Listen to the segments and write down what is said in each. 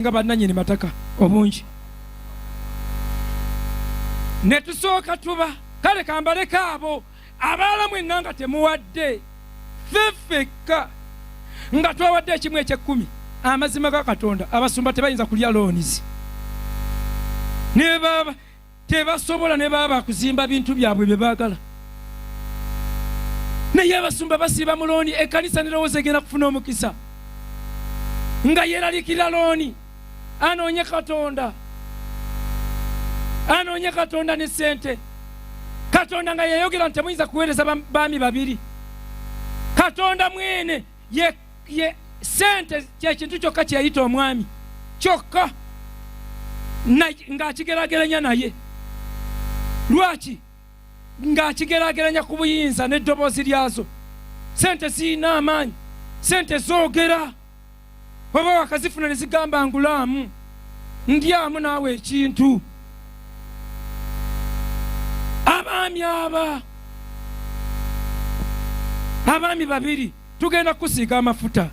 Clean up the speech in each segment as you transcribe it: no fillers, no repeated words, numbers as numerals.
Nga bannanyini mataka obungi ne tusooka tuba kale kambaleko abo abalala mwenna nga temuwadde ffe ffekka nga twawadde ekimu ekyekkumi. Amazima ga Katonda, abasumba tebayinza kulya loonizi ne baba tebasobola ne baba kuzimba bintu byabwe bye baagala, naye abasumba basiiba mu looni. Ekkanisa nerowooza egenda kufuna omukisa nga yeeralikirira looni. Anoonye Katonda, anoonye Katonda ne ssente. Katonda nga yeyogera nti temuyinza kuweereza baami babiri. Katonda mwene ye, ye sente kyekintu kyokka kyeyayita omwami kyokka ng'akigerageranya naye. Lwaki ng'akigerageranya ku buyinza n'eddoboozi lyazo? Sente zirina amaanyi, sente zoogera. Oba wakazifuna ne zigamba ngulaamu, ndyamu naawe ekintu. Abaami aba abaami babiri tugenda kukusiiga amafuta,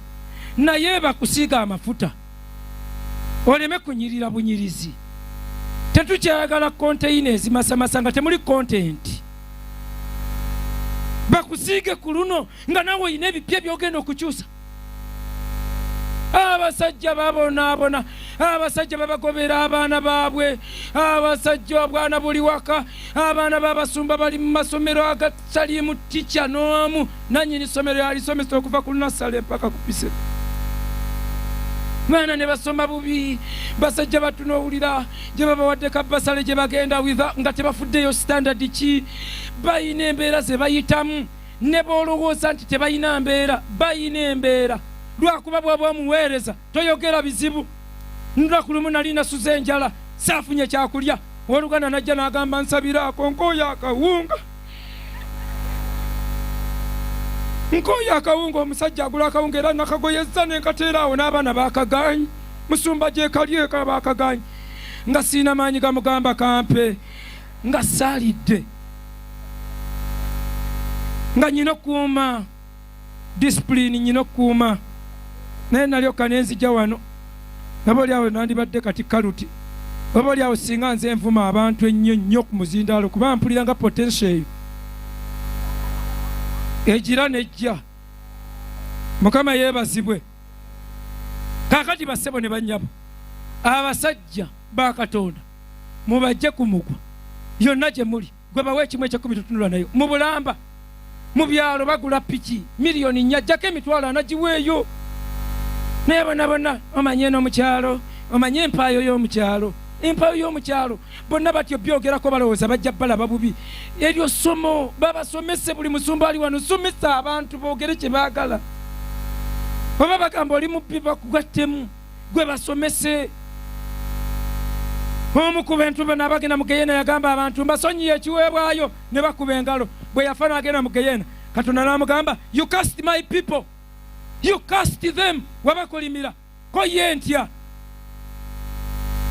naye bakusiiga amafuta oleme kunyirira bunyirizi. Tetukyayagala konteyina ezimasamasa nga temuli kontenti. Bakusiige ku luno nga naawe olina ebipya byogenda okukyusa. Abasajja babonaabona, abasajja babagobera abaana baabwe, abasajja obwana buli waka, abaana b'abasumba bali mu masomero agataliimu tica n'omu, nanyini ssomero yalisomesa okuva ku nasale mpaka ku pise. Baana ne basoma bubi, basajja batunowulira gye babawadde ka basale gye bagenda witha nga tebafuddeyo standard ki, bayina embeera ze bayitamu. Ne bw'olowooza nti tebalina mbeera, balina embeera. Lwakuba bw'oba omuweereza toyogera bizibu. Lunaku lumu nali nasuze enjala, saafunye kyakulya. Owooluganda n'ajja n'agamba nsabiraako, nkooye akawunga. Nkooye akawunga. Omusajja agula akawunga era nakagoyezza ne nkateera awo n'abaana baakagaanyi. Musumba gyekali eka baakagaanyi. Nga sirina maanyi gamugamba kampe. Nga saalidde, nga nyina okukuuma disipulini, nyina okukuuma, naye nalyoka nenzija wano. Oba oli awo nandibadde kati kaluti, oba oli awo singa nze nvuma abantu ennyo nnyo ku muzindaalo, kuba mpulira nga potential eyo egira nejja. Mukama yeebazibwe. Kaakati bassebo ne bannyabo, abasajja ba Katonda, mubajje ku mugwa yonna gye muli, gwe bawa ekimu ekyekkumi totunula nayo mu bulamba. Mu byalo bagula piki 4 miliyoni, jjako 400,000 giweeyo. Naye bona bonna omanye eno mukyalo, omanye empaayo y'omukyalo, empaayo y'omukyalo bonna batyo byogerako, balowooza bajja balaba bubi. Eryo ssomo babasomese. Buli musumba ali wano, somesa abantu boogere kye baagala. Oba bagamba oli mubbi, bakugattemu, gwe basomese. Omu ku bantu bano abagenda mu geyena yagamba abantu, mbasonyiye ekiweebwayo, ne bakuba engalo. Bwe yafa n'agenda mu geyena, Katonda n'amugamba, you cast my people, you cast them, wabakolimira ko ye ntya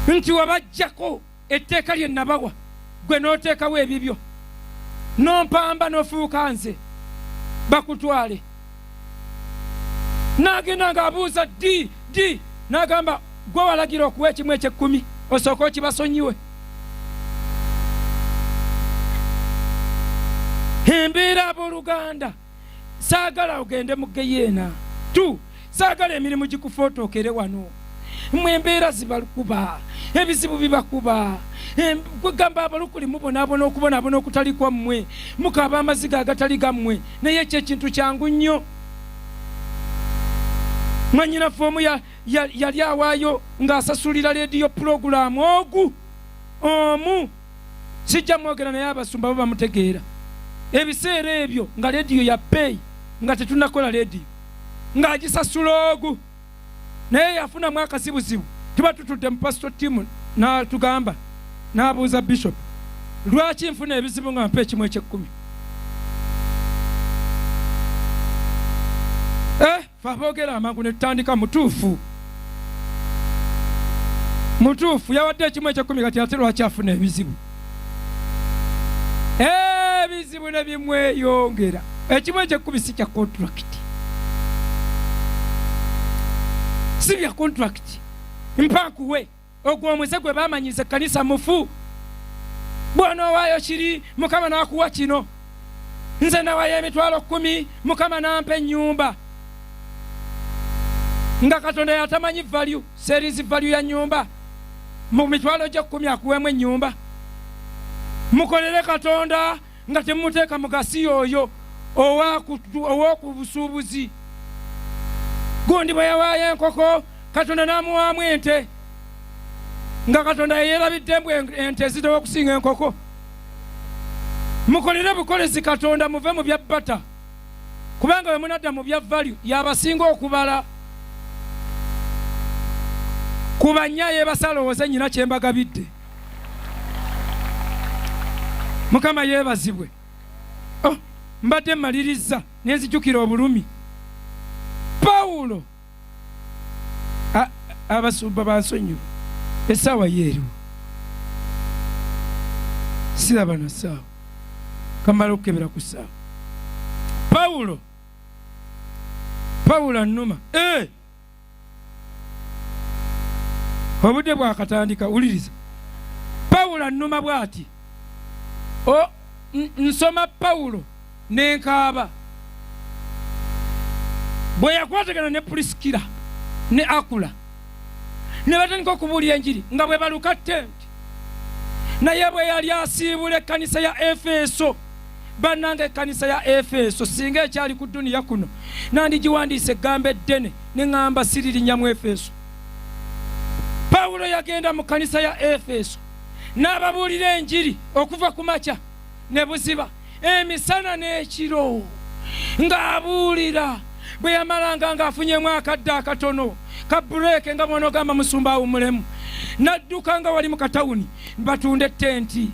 nti wabajjako etteeka lye nabawa, gwe n'oteekawo ebibyo, n'ompamba n'ofuuka nze, bakutwale. N'agenda ng'abuuza ddi ddi, n'agamba gwe walagira okuwa ekimu ekyekkumi, osooke okibasonyiwe. Embeera, abooluganda, saagala ogende mu geyeena tu, saagala emirimu gikufootookere wano. Mwe embeera zibakuba, ebizibu bibakuba, kwegamba abalukuli mubonaabona okubonaabona okutali kwammwe, mukaaba amaziga agatali gammwe. Naye ekyo ekintu kyangu nnyo. Mwannyinaffe omu yali awaayo ng'asasulira leediyo pulogulaamu ogu omu, sijja mwogera, naye abasumba bo bamutegeera. Ebiseera ebyo nga leediyo ya bbeeyi, nga tetunakola leediyo, ng'agisasula ogu, naye yafunamu akazibuzibu. Tuba tutudde mu pastoral team, n'atugamba, n'abuuza bishop, lwaki nfuna ebizibu nga mpa ekimu ekyekkumi? Fe aboogera amangu ne tutandika, mutuufu, mutuufu, yawadde ekimu ekyekkumi, kati ate lwaki afuna ebizibu? Ebizibu ne bimweyongera. Ekimu ekyekkumi si kya contract, si bya contract. Mpa nkuwe. Ogwo omuze gwe bamanyiza ekkanisa mufu. Bw'onoowaayo kiri, Mukama n'akuwa kino. Nze nawayo 100,000, Mukama n'ampa ennyumba. Nga Katonda yatamanyi value, sales value ya nnyumba. Mu mitwalo gye 10 akuweemu ennyumba. Mukolere Katonda nga temumuteeka mu gasi oyo ow'okubusuubuzi. Gundi bwe yawaayo enkoko, Katonda n'amuwaamu ente. Nga Katonda yeerabidde mbu ente zitowa okusinga enkoko. Mukolere bukolezi Katonda, muve mu bya bbata, kubanga bwe munadda mu bya value y'abasinga okubala. Kuba nnyo yeebasa alowooze nnyina kye mbagabidde. Mukama yeebazibwe. Oh, mbadde mmalirizza ne nzijukira obulumi. Pawulo, abasumba bansonyiwe, essaawa ye eriwo, siraba na ssaawa, kamala okukebera ku ssaawa. Pawulo annuma. Obudde bwakatandika, wuliriza. Pawulo annuma bw'ati. Nsoma Pawulo n'enkaaba. Bwe yakwatagana ne Pulisikira ne Akula ne batandika okubuulira enjiri nga bwe baluka tenti, naye bwe yali asiibula ekkanisa ya Efeso, bannange ekkanisa ya Efeso singa ekyali ku duniya kuno nandigiwandiise eggamba eddene ne ŋŋamba siririnnya mu Efeso. Pawulo yagenda mu kkanisa ya Efeso n'ababuulira enjiri okuva ku makya ne buziba, emisana n'ekiro ng'abuulira. Bwe yamalanga ng'afunyemu akadde akatono ka bureeke, nga bw'onoogamba musumba awummulemu, n'adduka nga wali mu katawuni batunda ettenti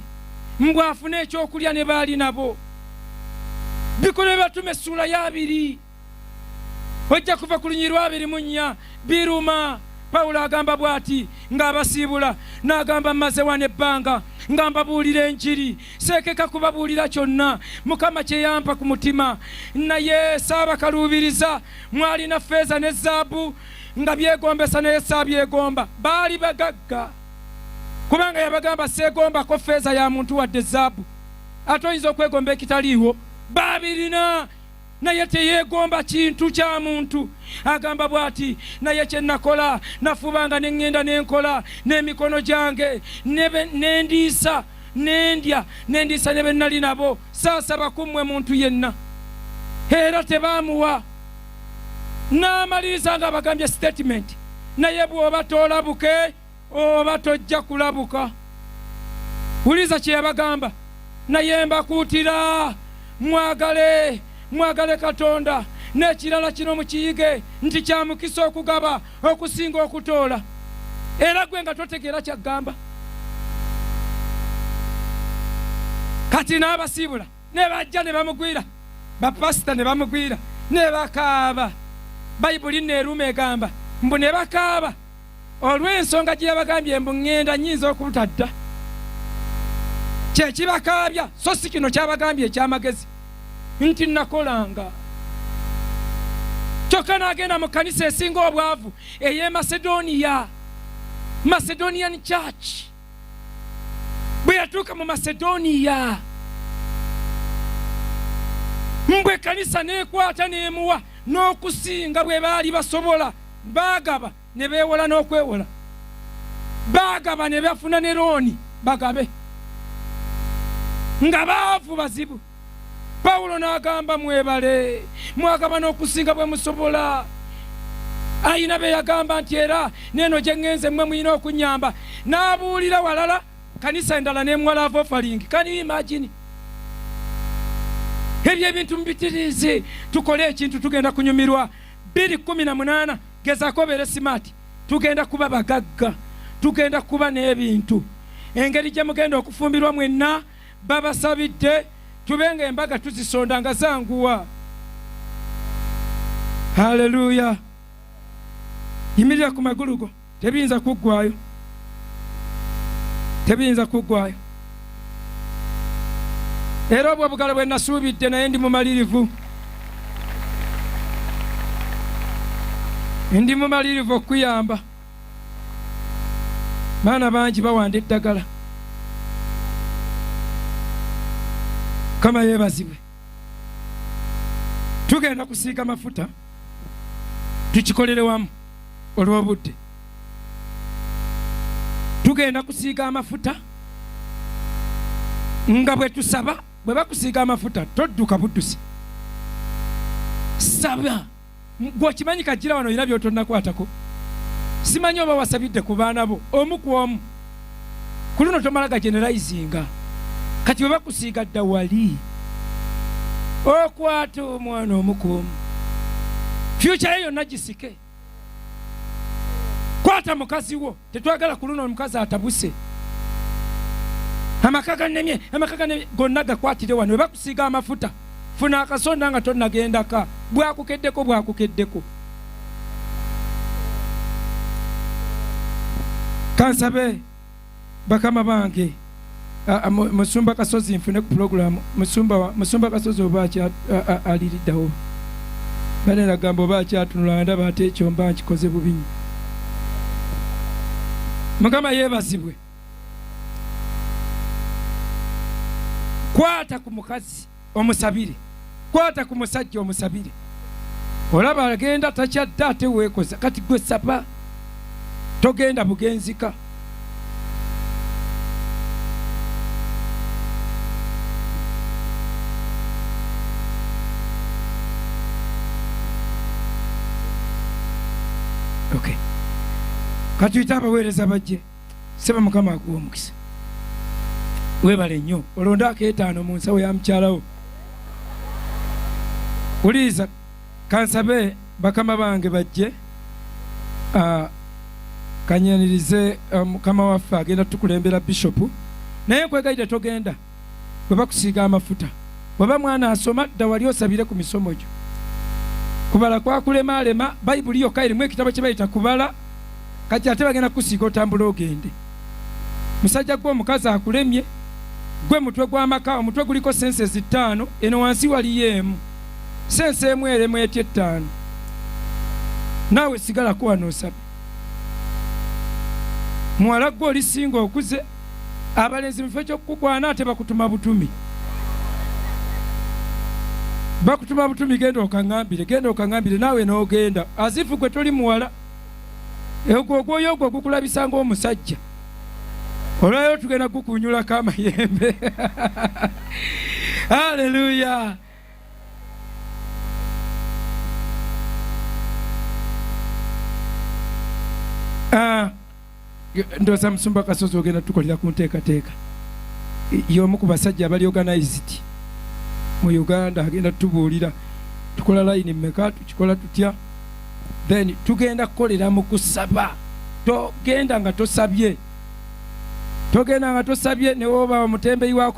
mbw afune ekyokulya ne baali nabo. Bikolwa By'Abatume essuula ya 2, ojja kuva ku lunyiriri lwa 24. Biruma. Pawulo agamba bw'ati ng'abasiibula, n'agamba, mmaze wano ebbanga nga mbabuulira enjiri, seekeka kubabuulira kyonna Mukama kye yampa ku mutima, naye saabakaluubiriza. Mwalina ffeeza ne zaabu nga byegombesa, naye saabyegomba. Baali bagagga, kubanga yabagamba seegombako ffeeza ya muntu wadde zaabu. Ate oyinza okwegomba ekitaliiwo. Baabirina, naye teyeegomba kintu kya muntu. Agamba bw'ati, naye kye nakola, nafubanga ne ŋŋenda ne nkola n'emikono gyange, ne ndiisa ne ndya, ne ndiisa ne be nali nabo, saasaba ku mmwe muntu yenna. Era tebaamuwa. N'amaliriza ng'abagambye statement, naye bw'oba toolabuke oba tojja kulabuka. Wuliriza kye yabagamba, naye mbakuutira mwagale, mwagale Katonda, n'ekirala kino mukiyige nti kya mukisa okugaba okusinga okutoola. Era gwe nga totegeera kyagamba. Kati n'abasiibula ne bajja ne bamugwira, bapasita ne bamugwira ne bakaaba. Bayibuli nno eruma egamba mbu ne bakaaba olw'ensonga gye yabagambye mbu ŋŋenda nnyinza okubutadda. Kye kibakaabya, so si kino kyabagambye eky'amagezi nti nakolanga. Kyokka n'agenda mu kkanisa esinga obwavu ey'e Macedonia, Macedonian Church. Bwe yatuuka mu Macedonia, mbu ekkanisa n'ekwata n'emuwa n'okusinga bwe baali basobola. Baagaba ne beewola n'okwewola, baagaba ne bafuna ne looni bagabe, nga baavu bazibu. Pawulo n'agamba, mwebale, mwagaba n'okusinga bwe musobola. Ayina be yagamba nti era n'eno gye ŋŋenze mmwe mulina okunnyamba. N'abuulira walala, kanisa endala n'emuwa love offering. Can you imagine? Ebyo ebintu mubitiriize, tukole ekintu tugenda kunyumirwa. 2018, gezaako obeere smart, tugenda kuba bagagga, tugenda kuba n'ebintu. Engeri gye mugenda okufumbirwa mwenna babasabidde, tube nga embaga tuzisonda nga zanguwa. Haleluya! Yimirira ku magulu go, tebiyinza kuggwayo, tebiyinza kuggwayo. Era obwo obugalo bwe nasuubidde, naye ndi mumalirivu, ndi mumalirivu okukuyamba. Baana bangi bawanda eddagala. Kama yeebazibwe. Tugenda kusiiga mafuta, tukikolere wamu olw'obudde. Tugenda kusiiga amafuta nga bwe tusaba. Bwe bakusiiga amafuta todduka buddusi, saba. Gwe okimanyi kajjira wano olina by'otonnakwatako. Simanyi oba wasabidde ku baana bo omu ku omu. Ku luno tomala gageneralizinga. Kati bwe bakusiiga dda wali okwata omwana omu ku omu, fyuca ye yonna gisike. Kwata mukazi wo, tetwagala ku luno omukazi atabuse. Amaka gannemye, amaka gannemye gonna gakwatire wano. Bwe bakusiiga amafuta funa akasonda nga tonnagendaka, bwakukeddeko bwakukeddeko. Kansabe bakama bange, Musumba Kasozi nfune ku pulogulaamu. Musumba Kasozi oba aliriddawo banene agamba oba akyatunula ndaba ate ekyo mba nkikoze bubi nnyo. Mukama yeebazibwe. Kwata ku mukazi omusabire, kwata ku musajja omusabire. Olaba agenda takyadda ate weekoza. Kati gwe saba, togenda bugenzika. Okay. Katuyite abaweereza bajje. Seba Mukama akuwa omukisa. Webale nnyo. Olonde akeetaano mu nsawo ya mukyalawo. Wuliriza, kansabe bakama bange bajje. Kanyanirize mukama waffe agenda tukulembera bishopu, naye nkwegayirira togenda bwe bakusiiga amafuta. Bw'oba mwana asoma, dda wali osabire ku misomo gyo. Kubala kwakulemaalema, Bayibuli yokka erimu ekitabo kye bayita kubala. Kati ate bagenda kukusiiga otambule ogende. Musajja gwe omukazi akulemye, gwe mutwe gw'amaka, omutwe guliko senses 5, eno wansi waliyo emu. Sense emu eremu etya 5? Naawe sigalako wano osabe. Muwala gwe oli singa okuze, abalenzi mu kifo ky'okukukwana ate bakutuma butumi. Bakutuma butumi, genda okaŋŋambire, genda okaŋŋambire, naawe n'ogenda. Azifu gwe toli muwala. Ogwo ogwoyo ogwo gukulabisa ng'omusajja. Olwaleero tugenda kukunyulako amayembe. Haleluya. Ndowooza Musumba Kasozi ogenda tukolera ku nteekateeka y'omu ku basajja abali organized mu Uganda, agenda tubuulira tukola layini mmeka, tukikola tutya, then tugenda kukolera mu kusaba. Togenda nga tosabye, togenda nga tosabye, ne woba omutembeyi wa